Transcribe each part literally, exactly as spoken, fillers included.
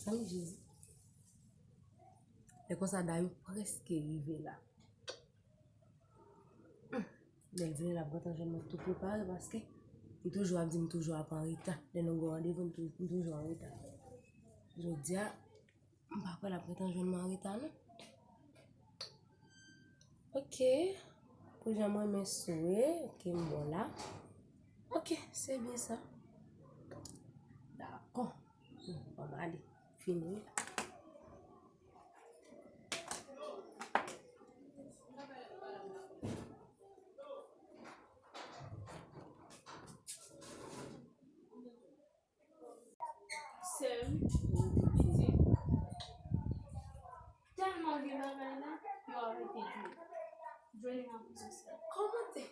Tann Jezi. E konsa, Dayou prèske rive la. Lè l vini, l ap gentan jwenn mwen tou prepare paske li toujou ap di m toujou ap an reta. Lè nou gen randevou, m tou- m toujou an reta. Jodi a, m pa kwè l ap gentan jwenn mwen an reta, non. Ok. Pou jan mwen renmen sou e, ok, m bon la. Ok, se byen sa. Dakò. Bon, m ale. Fini. Sè m, pitit, tèlman gen bagay la, yo arete Johnny. Johnny nan prizon sè. Kòman te?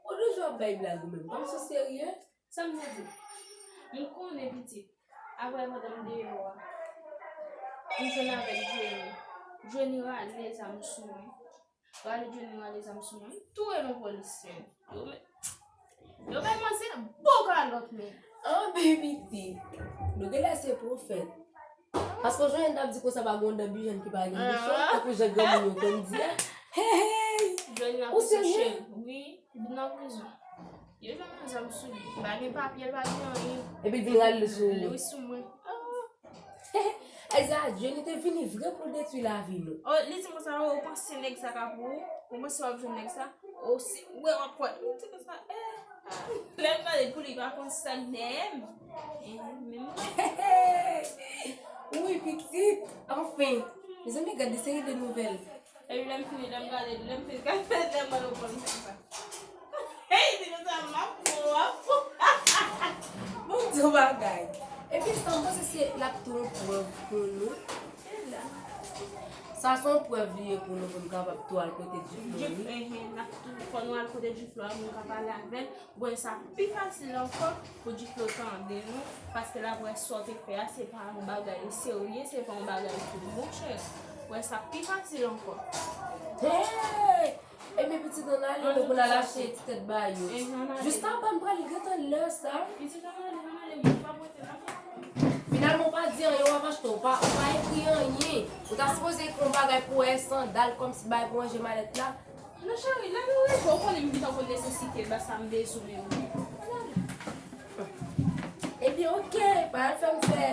Ou toujou ap bay blag ou menm. Kòmsi w serye? Sa m te di? M konnen pitit. Apre pandan m deyò a, m jwenn avèk Johnny. Johnny rale zam sou mwen. Rale Johnny rale zam sou mwen. M touye yon polisye. Yo met, yo bay manzè bon kalòt men. An, baby, di. Nou genlè se pwofèt. Paske w jwenn t ap di konsa pa gen yon dan bijann ki pa gen bouchon, tankou jan granmoun yo konn di a. Hey, hey! Johnny nan prizon, cheri. Wi, li nan prizon. Yo jwenn yon zam sou li. Li pa gen papye, li pa gen anyen. Epi l vin rale l sou ou. Li sou mwen. Ayza, Johnny te vini vre pou l detwi lavi nou. Oh, li di konsa, ou panse nèg sa ka pou ou? Ou panse w ap jwenn nèg sa? Ou si, ou wè w ap kwè. M di konsa, eh, ah. Lè m pale pou li, pa konn sa dèyè m. Eh, men mwen. Wi, pitit. Anfen. Mezanmi, gade seri de nouvèl. Epi lè m fini, lè m gade, lè m fini gade, lè m gade, ou konn sa. Hey, di konsa, m ap pran, w ap pran. Bon, m di yon bagay. Epi sa, m panse se l ap tou yon prèv pou nou. Sa se yon prèv li ye pou nou, pou n kapab tou al kote Duflo, wi. Duflo, enhen, n ap tou, fò nou al kote Duflo a, pou nou ka pale avè l. Bon, sa pi fasil ankò pou Duflo tande nou, paske l ap wè sa w te fè a, se pa yon bagay serye, se pa yon bagay ki bon, cheri. Wè, sa pi fasil ankò. Hey! Ebyen, pitit, ann ale, nou pou n al achte ti tèt ba yo. Enhen, ann ale. Jis anba, m pral gentan lè sa. Pitit, ann ale, ann ale, wi, pa pote, pa pote. Finalman, w pa di anyen, w ap achte, w pa, w pa ekri anyen. Ou ta sipoze ekri yon bagay pou w wè sandal, kòmsi bagay pou ranje malèt la. Non, cheri, lè nou rive, ou konnen m gentan konn nesesite, ba sa m bezwen yo. Ann ale. Ebyen, ok, pa al fè m fè,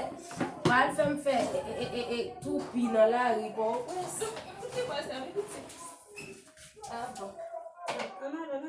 pa al fè m fè, e, e, e, e, e, toupi nan lari, Pòtoprens. Toupi pa sa, men pitit. Ah bon. Ann ale.